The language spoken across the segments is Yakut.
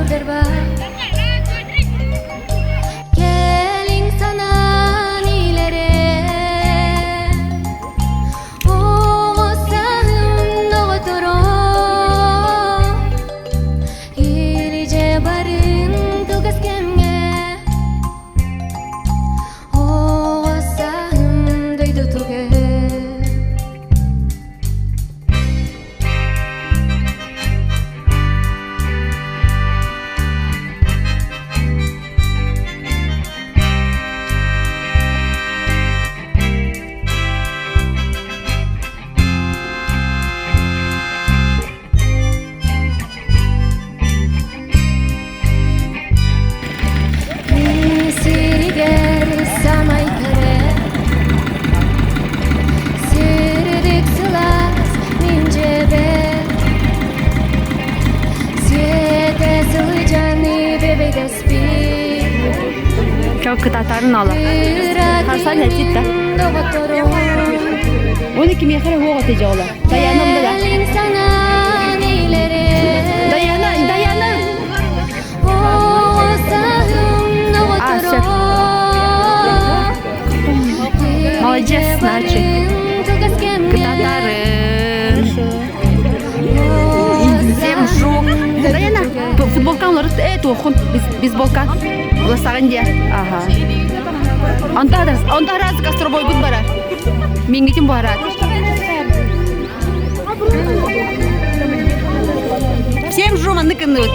Сылдьарбар Кэлиҥ санаан илэрэ Оҕо сааһым доҕотторо Илдьэ барын кылгас кэмҥэ Оҕо сааһым дойдутугар Сиригэр самай кэрэ Сирдик сылаас мин дьиэбэр Сиэтэ сылдьан бэбэгэспит Кытатарын ала. Хасан этит да. Оны кимиэхэ эрэ уох этэ дьоҕула. Даяна да. Даяна, Даяна. А, все. Молодец, значит. Кытатарын. Всем жук. Даяна, футболкаң олорут, э, туохун, бейсболка. Уласаҕын диэ. Ага. Онто онто раз гастробойгут барар. Мингитин буһарат. Всем жу маннык гынныбыт.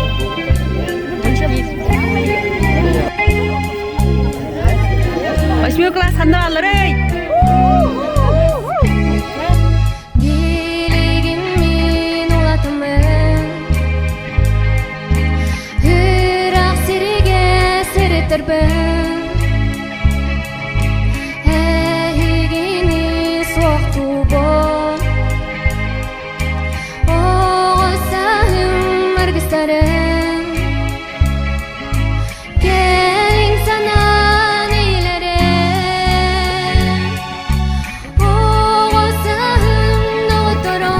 Восьмой класс ханна баалларый? Билигин мин улатымын Ыраах сиригэ сириттэрбин Эһигини суохтуубун Оҕо сааһым аргыстарын Кэлиҥ санаан илэрэ Оҕо сааһым доҕотторо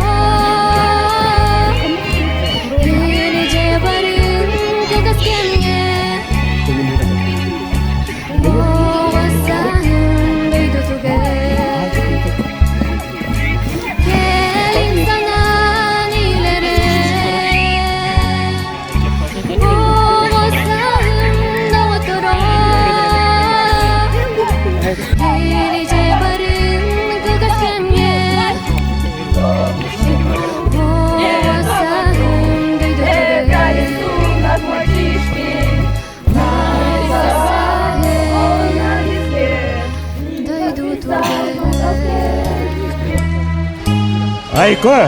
Илдьэ барын кылгас кэмҥэ Оҕо сааһым дойдутугар Кэлиҥ санаан илэрэ Оҕо сааһым доҕотторо Илдьэ барын кылгас кэмҥэ Оҕо сааһым дойдутугар Айко!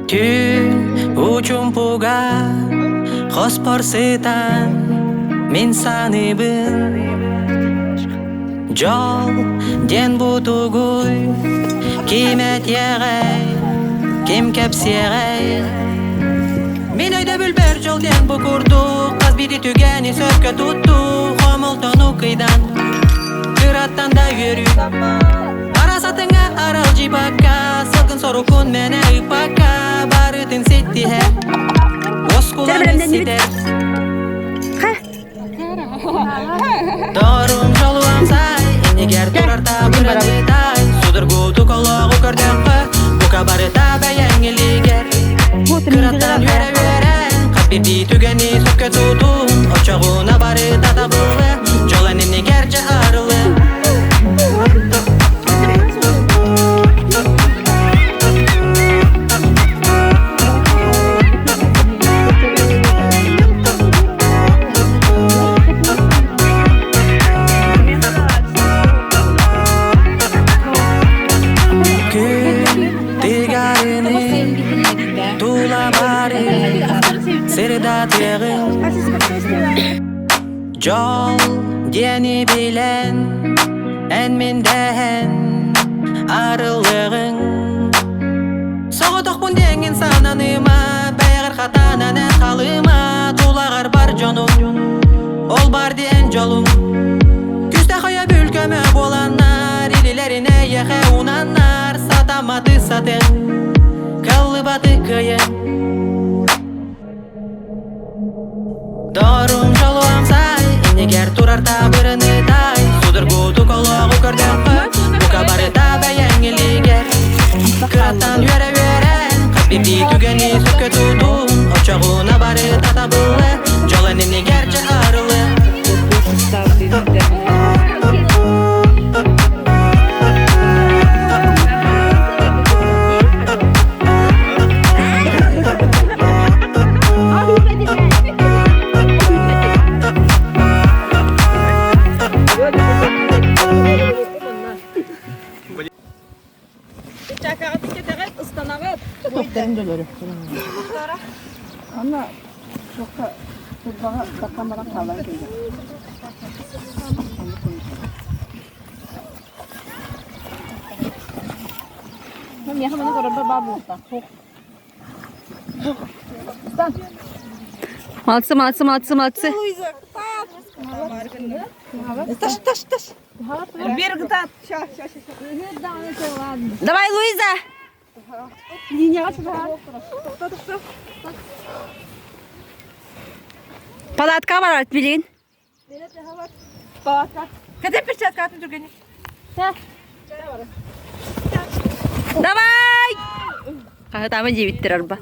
Түүн учумпуга хоспор сытан мин саныыбын Дьол диэн бутугуй ким этиэҕэй ким кэпсиэҕэй Мин өйдөбүлбэр дьол диэн бу курдук хас биирдии түгэни сөпкө туттуу хомолтону кыйдан кыраттан да үөрүү Арасатыҥа аралдьыйбакка сылгын сорукун мэнэ ыппакка барытын ситтиһэ Оскуланы ситэр Торум жолуамсай, иннигэр турар табырынытай, судургутук олоҕу көрдөххө, бука барыта бэйэҥ илиигэр. Кыраттан үөрэ-үөрэн, хас биирдии түгэни сөпкө тутун, оччоҕуна барыта табыллы, дьолон иннигэр дьэ арылы. Күн тыгарыны тула бары сырдатыаҕыҥ Дьол диэни билэн эн мин дэһэн арыллыаҕыҥ Соҕотохпун диэҥҥин сананыма бэйэҕэр хатанан эн халыма тулаҕар бар. дьонун, ол бар диэн дьолун. Күстэх өйөбүл көмө буоланнар, илилэрин эйиэхэ уунаннар, сатамматы сатыан, кыллыбаты кыайан. Дорум дьолуом сай, иннигэр турар таабырыны тай, судургутук олоҕу көрдөххө, бука барыта бэйэҥ илиигэр. Кыраттан үөрэ-үөрэн, хас биирдии түгэни сөпкө тутун, оччоҕуна барыта табыллы, дьолун иннигэр дьэ арылы. Молодцы, молодцы, молодцы, молодцы. Давай, Луиза! Палатка бар, билин. Давай! Хаһытаама диэбиттэр арба.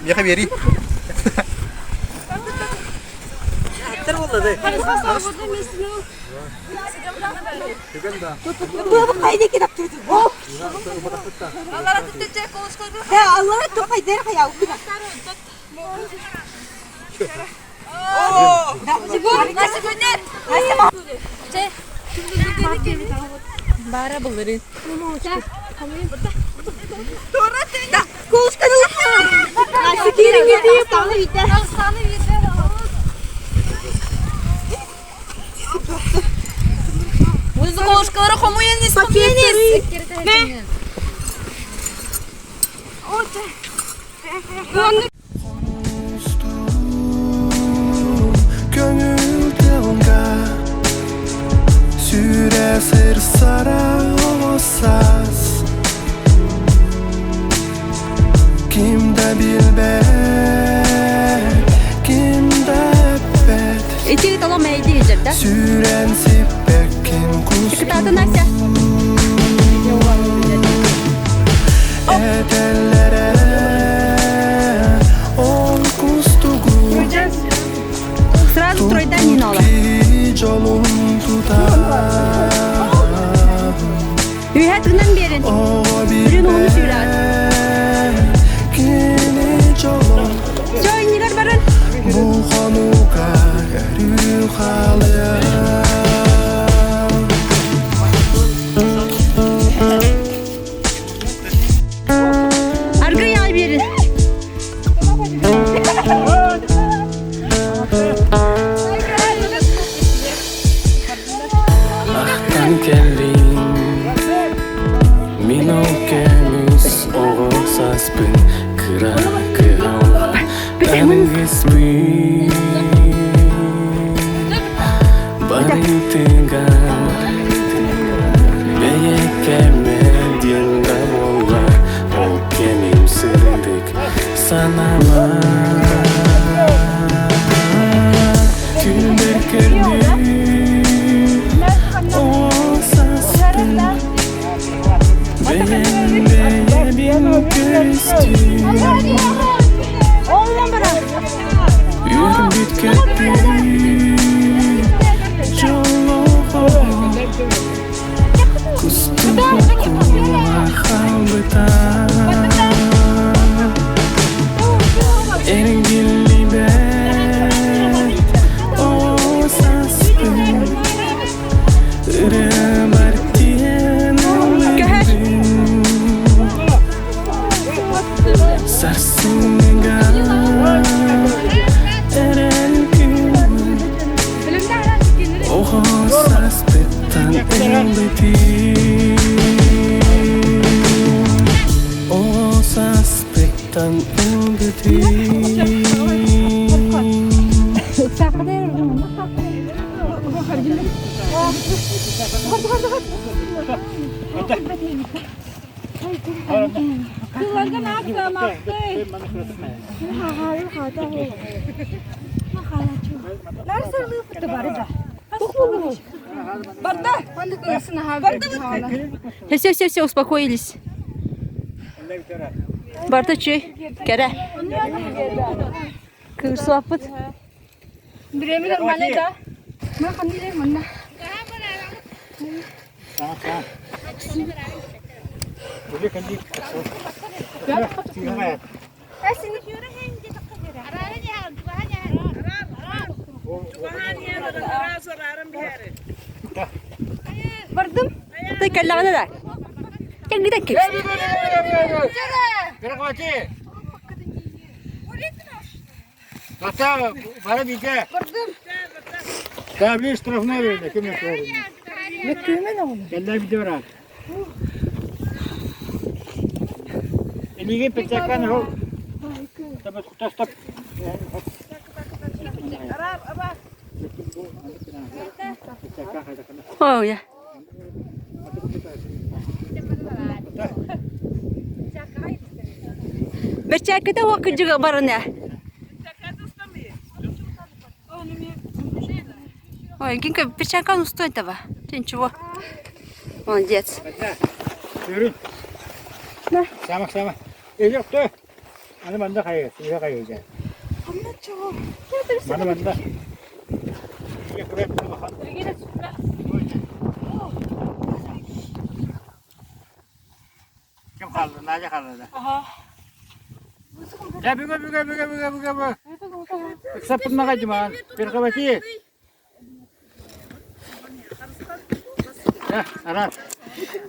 Миэхэ биэрии. Көңүл тылга Сүрэ сырсара оҕосас Ким да билбэт, ким да эппэт Ити талом эйди иһдэр да? Сүрэн сиппэккин Кытаатын Настя. Этэллэрэ ол кустугу Сразу стройдан не нола. Киһи дьолун тутар Үһэ тынан берин. Оҕо Бүрүн уһуну сүүрээт. билбэт кини дьолун Все, иннигэр барын. Бу хонууга өрүү хаалыа Аргы яй берин. Ахтан кэллим Мин ол көмүс оҕо сааспын кыра кыһалҕа таныгыспын Барытыгар бэйэккэмэ диэн да буоллар ол кэмим сырдык санаама Күндэр көрдүү оҕо сааспын бэйэм бэйэбин көрүстүм Үөрбүт көппүт дьоллоох кустук куула хаалбыта. Все, все, все, успокоились. Барта чүй, кэрэ. Кыырсыбаппыт. Бириэмэ нормальный да? Ма ханнилер манна. Бардым. Ты кэллэҕинэ да. Кэлгитэн кэбис. Хата бара бигэ. Табли штрафной берди. Ким Кэллэр биде барар. Энигин печакан хол. Табы тостоп. О, я. Бэрчээккитэ уо кырдьыга барына. Ой, Гинка, перчаткан устой этого. Ты ничего. Молодец. Yürü. Sama sama. Yok da. Аны манна хайы, сыыһа хайы. Маны манна. Ким хаалла? Надя хаалла да. Я бүгэ бүгэ бүгэ бүгэ бүгэ бүгэ. Ыксаппыннаҕа дьимаан. Перхабати. Арар.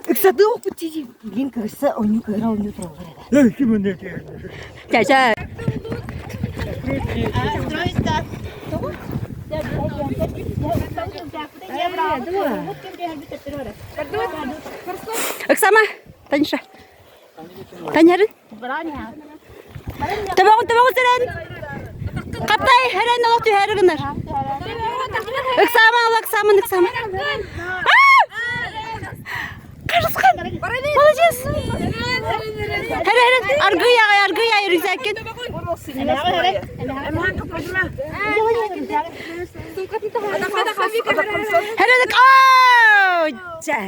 Ыксаты охпут тизи. Блин, кырса оню кыра оню тураллар эбэ. Эй, ким önde Ча-ча. Ыксама, Танюша. Танярын. Табаҕын табаҕын сэрэн. Хаптай, хэрэн олох түһэр гынар. Ыксама, ыксамын, ыксама. Карысхан. Молодец. Хэрэ хэрэ аргый аҕай, аргый аҕай рюкзаккин. Хэрэ оо! Чэ.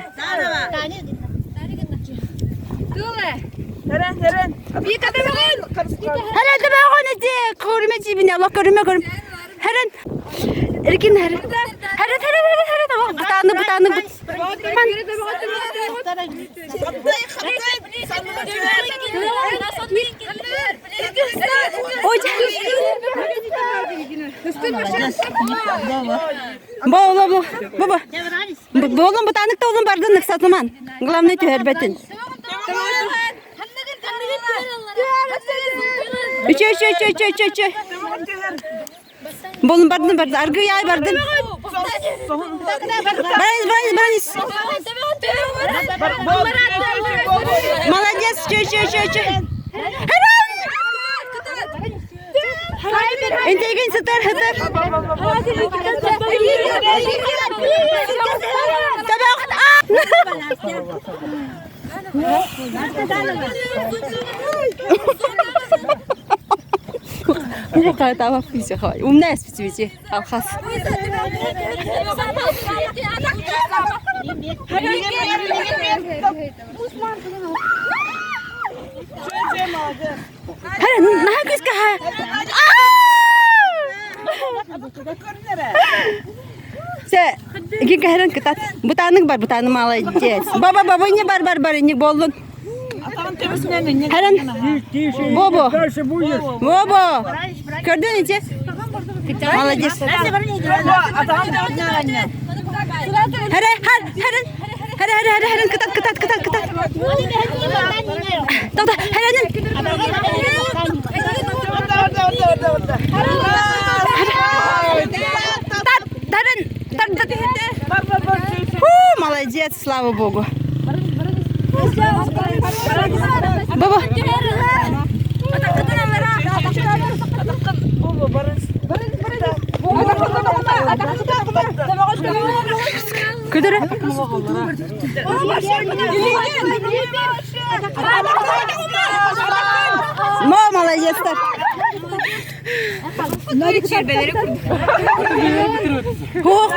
Хэрэ табаҕын ити көрүмэ жибине, Аллах көрүмэ көрүм. Хэрэн эркин хэрэ. Хэрэ хэрэ хэрэ хэрэ табаҕ бутааны бутааны бут. Ой. Бо, бо, бо, бо. Болон бутанык та олон бардын ыксатыман. Главное түһэрбэтин. Үчө, үчө, үчө, үчө, үчө, үчө. Болон бардын бардын. Аргы яй бардын. Баранис, баранис, баранис. Молодец, үчө, үчө, үчө, үчө. Интеген сытар, сытар. Табақ. Умная специвити. Алхас. Хара, наһаа күүскэ ха. Се, гинка хэрэн кытат. Бутанык бар, бутаны молодец. Баба, баба, не бар, бар, бар, не боллун. Хэрэн. Бобо. Дальше будешь. Бобо. Көрдүн ити? Молодец. Хэрэ, хар, хэрэн. Хэрэ, хэрэ, хэрэ, хэрэн, кытат, кытат, кытат, кытат. Тоқта, хэрэнин. Тат, тарын, тар, тар. Фу, молодец, слава богу. Баба. Мо, молодецтар. Ох,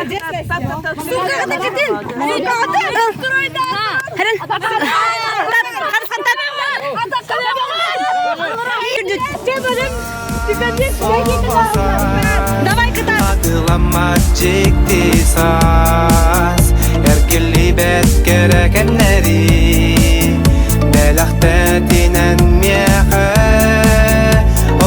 Давай кытар. Атыламмат дьикти саас Эргиллибэт кэрэ кэмнэри Бэлэхтэтинэн миэхэ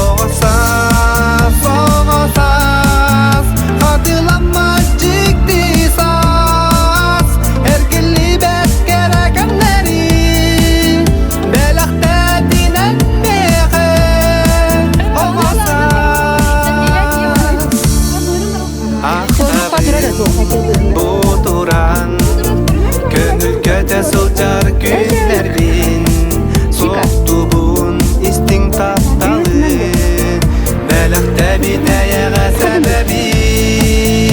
Оҕо саас, оҕо саас Хатыламмат дьикти саас Эргиллибэт кэрэ кэмнэри Бэлэхтэтинэн миэхэ Оҕо саас Ахтабын бу туран Көҥүл көтө сылдьар күннэрбин Суохтубун истиҥ тапталы Бэлэхтэбит эйэҕэс эбэбин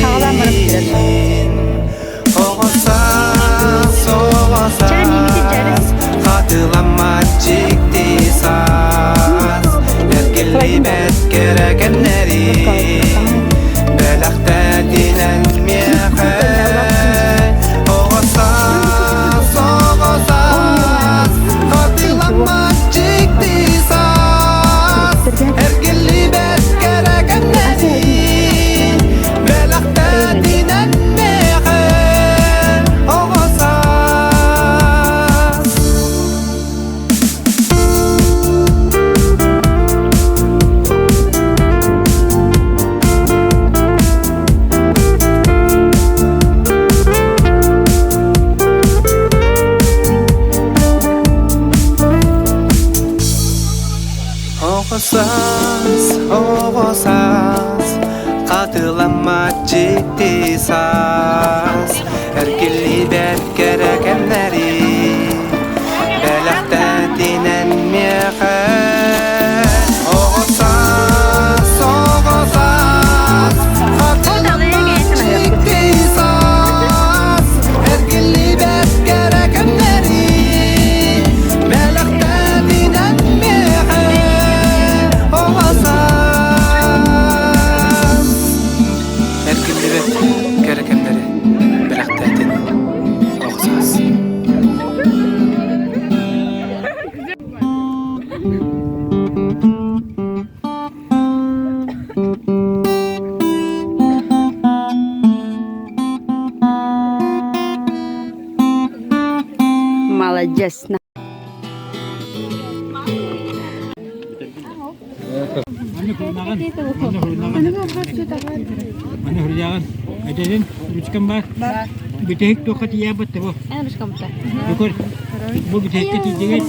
Оҕо саас, оҕо саас Хатыламмат дьикти саас Эргиллибэт кэрэ кэмнэри Бэлэхтэтинэн миэхэ Оҕо саас, оҕо саас Хатыламмат дьикти саас Эргиллибэт кэрэ кэмнэри Бэлэхтэтинэн миэхэ Оҕо саас Оҕо саас, оҕо саас, хатыламмат дьикти саас, эргиллибэт кэрэ кэмнэри бэлэхтэтинэн миэхэ. Оҕо саас, оҕо саас, хатыламмат дьикти саас, эргиллибэт кэрэ кэмнэри бэлэхтэтинэн миэхэ. Оҕо саас. Эргиллибэт кэрэ кэмнэри бэлэхтээтин оҕо саас. Молодец. Аны хурнаҕын, аны хурнаҕын. Аны хурдааҕын. Эдэрин ручкам бар. Бүтэһик туохха тиийээбит бу. Бүгүр бу бүтэһиккэ тиийдигит.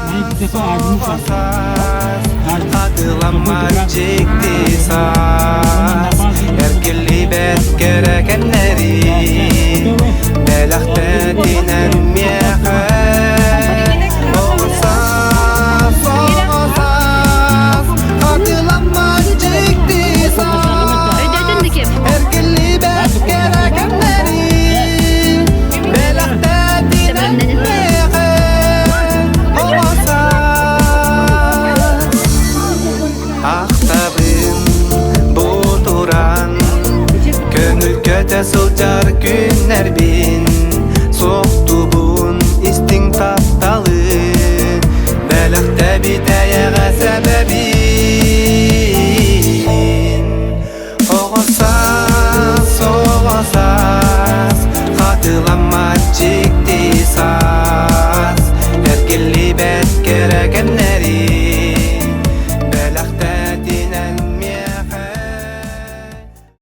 Маны тутаса аадын Хатыламмат дьикти саас.